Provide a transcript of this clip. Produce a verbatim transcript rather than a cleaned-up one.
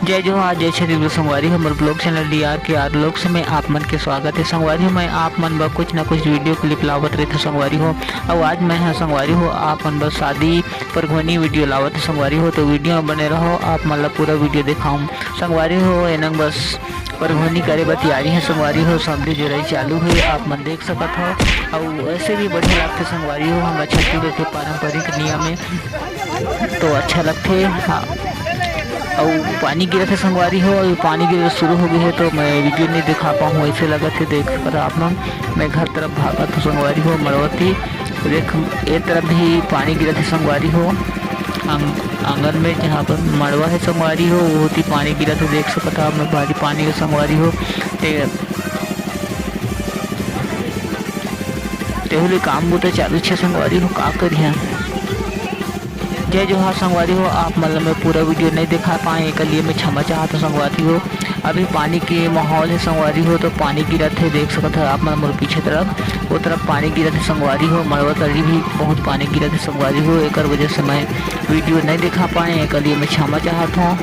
जय जोहार, जय छत्तीसगढ़ संगवारी हो, मोर vlog channel D R K R vlogs में आप मन के स्वागत है संगवारी हो। मैं आप मन बर कुछ ना कुछ video clip लावत रहथों संगवारी हो। अउ आज मैं ह संगवारी हो आप मन बर शादी परघोनी video लावत हूँ संगवारी हो, तो video में बने रहो, आप मन ला पूरा video दिखाऊँ संगवारी हो। एनंग बस परघोनी करे बर तैयारी है संगवारी हो, समधी जोरई चालू है, आप मन देख सकत हो। अउ ऐसे भी बढ़िया लगथे संगवारी हो, हमर छत्तीसगढ़ के पारंपरिक नियम है, तो अच्छा लगथे। हाँ, अउ पानी गिरत हे संगवारी हो, अउ पानी गिरे शुरू हो गए है, तो मैं video नहीं दिखा पाऊँ, ऐसे लगत है। देख सकत हो आप मन, मैं घर तरफ भागत हूँ संगवारी हो, मड़वा ती। देख, ए तरफ भी पानी गिरत हे संगवारी हो, आंग-, आंगन में जहाँ पर मड़वा है संगवारी हो, वो ती पानी गिरत हे, देख सकत हो आप मन, भारी पानी है संगवारी हो। ते तेहू ले काम बूता चालू छे संगवारी हो, का करिहा। जय जोहार संगवारी हो, आप मन ल मैं पूरा video नहीं दिखा पाए, एकर लिए मैं क्षमा चाहत हूँ संगवारी हो। अभी पानी के माहौल है संगवारी हो, तो पानी गिरत है, देख सकत हो आप मन मोर पीछे तरफ, वो तरफ पानी गिरत है संगवारी हो। मड़वा तरी भी बहुत पानी गिरत है संगवारी हो, एकर वजह से मैं video नहीं दिखा पाए, एकर लिए मैं क्षमा चाहत हूँ।